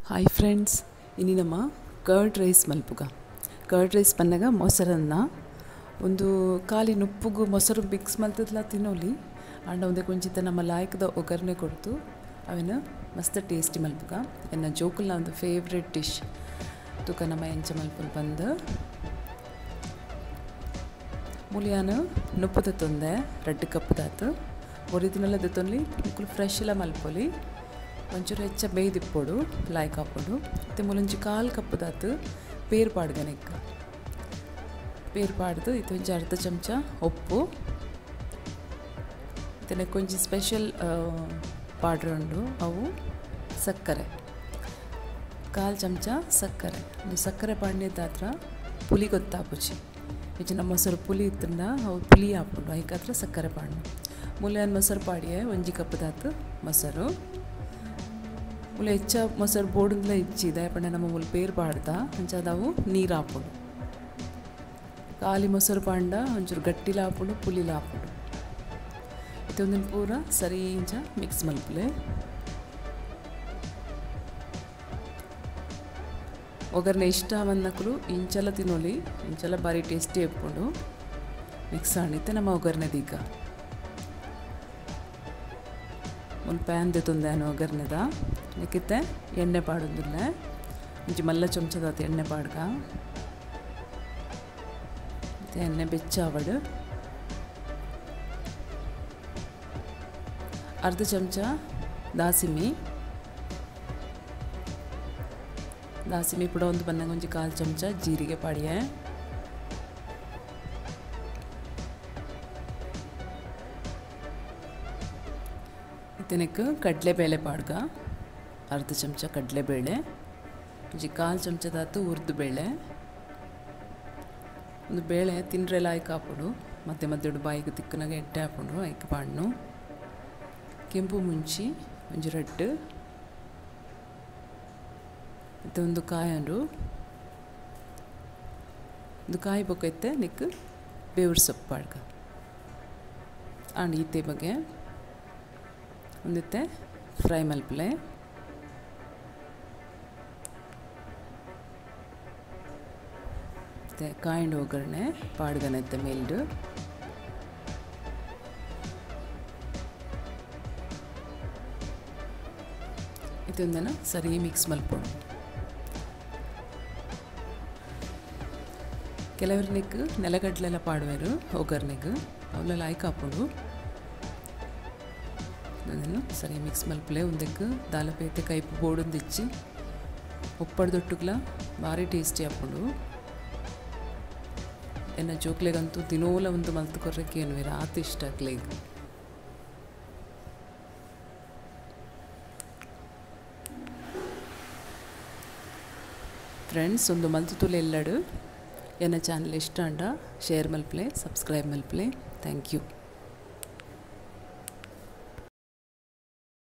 Hi friends, ಇನಿ ನಮ್ಮ curd rice ಮಲ್ಪುಗ. Curd rice ಪನ್ನಗ ಮೊಸರನ್ನ ಒಂದು ಖಾಲಿ ನುಪ್ಪುಗು ಮೊಸರು ಮಿಕ್ಸ್ ಮಲ್ತದ್ಲ ತಿನ್ನೋಲಿ ಆಂಡ ಒಂದೇ ಕೊಂಚಿತ ನಮ್ಮ ಲಾಯ್ಕದ ಒಗ್ಗರಣೆ ಕೊಡ್ತು ಅವೆನ ಮಸ್ತ್ ಟೇಸ್ಟಿ ಮಲ್ಪುಗ. ಎನ್ನ ಜೋಕುಲ್ನ ಒಂದು ಫೇವ್ರೆಟ್ ಡಿಶ್ ತುಕ ನಮ್ಮ ಎಂಚ ಮಲ್ಪುನ್ ಬಂದು ಮೂಲಿಯಾನ ನುಪ್ಪು ತೊಂದೆ 2 ಕಪ್ ದಾತು ಒರಿದಿನಲ್ಲ ದೆತ್ತೊನ್ಲಿ ಮುಕ್ಕುಲು ಫ್ರೆಶ್ ಎಲ್ಲ ಮಲ್ಪೊಲಿ ಒಂಚೂರು ಹೆಚ್ಚ ಬೇಯ್ದಿಪ್ಪೊಡು ಲಾಯ್ಕ್ ಹಾಪೊಡು. ಮತ್ತು ಮುಲೊಂಜಿ 1/4 ಕಪ್ ದಾತು ಪೇರು ಪಾಡ್ಗನೆಕ್ ಪೇರು ಪಾಡ್ದು ಇದು ಒಂಜಿ ಅರ್ಧ ಚಮಚ ಉಪ್ಪು ಮತ್ತು ಕೊಂಚ ಸ್ಪೆಷಲ್ ಪಾಡ್ರೆ ಉಂಡು ಅವು ಸಕ್ಕರೆ 1/4 ಚಮಚ ಸಕ್ಕರೆ. ಒಂದು ಸಕ್ಕರೆ ಪಾಡ್ನೇದಾತ್ರ ಪುಲಿ ಗೊತ್ತಾಪುಚಿ ಹೆಚ್ಚಿನ ಮೊಸರು ಪುಲಿ ಇತ್ತಂಡ ಅವು ಪುಲಿ ಹಾಪುಂಡು ಐಕಾತ್ರ ಸಕ್ಕರೆ ಪಾಡ್ನು. ಮೂಲೆಯನ್ನು ಮೊಸರು ಪಾಡಿಯೆ 1 ಕಪ್ ದಾತು ಮೊಸರು ಮುಲೆ ಹೆಚ್ಚ ಮೊಸರು ಬೋಡಂದ್ಲ ಇಚ್ಚಿದೆ ಪಂಡ ನಮ್ಮ ಮುಲ್ ಪೇರು ಪಾಡ್ದ ಅಂಚಾದವು ನೀರು ಹಾಪುಂಡು. ಖಾಲಿ ಮೊಸರು ಪಾಂಡ ಒಂಚೂರು ಗಟ್ಟಿಲ ಹಾಪುಂಡು ಪುಲಿಲ ಹಾಪುಂಡು. ಇದೊಂದಿನ ಪೂರ ಸರಿ ಇಂಚ ಮಿಕ್ಸ್ ಮಲ್ಪುಲೆ. ಒಗ್ಗರಣೆ ಇಷ್ಟ ಅವನ್ನಕಲು ಇಂಚಲ ತಿನ್ನೋಲಿ ಇಂಚಲ ಭಾರಿ ಟೇಸ್ಟಿ ಎಪ್ಪುಂಡು. ಮಿಕ್ಸ್ ಆಣಿತ್ತೆ ನಮ್ಮ ಒಗ್ಗರಣೆ ದೀಗ ಒಂದು ಪ್ಯಾನ್ ದೆತ್ತೊಂದೆ ಒಗ್ಗರಣೆದ ನೆಕ್ಕಿತ್ತೆ ಎಣ್ಣೆ ಪಾಡೊಂದಿಲ್ಲ ಒಂಜಿ ಮಲ್ಲ ಚಮಚದಾತ ಎಣ್ಣೆ ಪಾಡ್ಗ. ಮತ್ತು ಎಣ್ಣೆ ಬೆಚ್ಚಾವಡು ಅರ್ಧ ಚಮಚ ದಾಸಿಮಿ ದಾಸಿಮಿ ಪುಡ ಒಂದು ಬನ್ನಗ ಒಂಜಿ 1/4 ಚಮಚ ಜೀರಿಗೆ ಪಾಡಿಯೆ. ಇದಕ್ಕೆ ಕಡಲೆಬೇಳೆ ಪಾಡ್ಗ ಅರ್ಧ ಚಮಚ ಕಡಲೆಬೇಳೆ ಒಂಜಿ 1/4 ಚಮಚದಾತು ಉರ್ದು ಬೇಳೆ. ಒಂದು ಬೇಳೆ ತಿಂಡ್ರೆ ಲಾಯ್ಕ್ ಹಾಪುಡು ಮತ್ತೆ ಮಧ್ಯಡು ಬಾಯಿಗೆ ತಿಕ್ಕನಾಗ ಎಡ್ಡೆ ಹಾಪುಂಡು ಐಕ್ ಪಾಡ್ನು. ಕೆಂಪು ಮುಂಚಿ ಒಂಜಿ ರಡ್ಡು ಮತ್ತು ಒಂದು ಕಾಯಿ ಒಂದು ಕಾಯಿ ಬೊಕ್ಕೈತೆ ನಿಕ್ ಬೇವ್ರ ಸೊಪ್ಪು ಪಾಡ್ಗ. ಆಂಡ್ ಈತೆ ಬಗ್ಗೆ ಒಂದಿತ್ತೆ ಫ್ರೈ ಮಲ್ಪಲೆ. ಮತ್ತು ಕಾಯಿಂಡು ಒಗ್ಗರಣೆ ಪಾಡ್ಗನೈತೆ ಮೇಲ್ಡು. ಇದೊಂದನ್ನು ಸರಿ ಮಿಕ್ಸ್ ಮಲ್ಪೊಡು. ಕೆಲವರನಿಕ್ ನೆಲಗಡ್ಲೆಲ್ಲ ಪಾಡುವರು ಒಗ್ಗರಣೆಗೆ ಅವಲೆಲ್ಲ ಆಯ್ಕೆ ಹಾಪುಂಡು. ಅದನ್ನು ಸರಿ ಮಿಕ್ಸ್ ಮಲ್ಪಲೆ. ಒಂದಕ್ಕೆ ದಾಲಪೇತೆ ಕೈಪು ಬೋಡೊಂದಿಚ್ಚಿ ಉಪ್ಪಡ್ದೊಟ್ಟುಗ್ಲ ಭಾರಿ ಟೇಸ್ಟಿ ಹಾಪುಂಡು. ಎನ್ನ ಜೋಕ್ಲೆಗಂತೂ ದಿನೋಲ ಒಂದು ಮಲ್ತು ಕೊರ್ರಕ್ಕೆ ಏನು ಆತ ಇಷ್ಟ ಆಗ್ಲೇಗ. ಫ್ರೆಂಡ್ಸ್ ಒಂದು ಮಲ್ತು ತುಲೆ ಎಲ್ಲಡು ಎನ್ನ ಚಾನಲ್ ಇಷ್ಟ ಅಂಡ ಶೇರ್ ಮಲ್ಪ್ಲೆ ಸಬ್ಸ್ಕ್ರೈಬ್ ಮಲ್ಪ್ಲೆ. Thank you.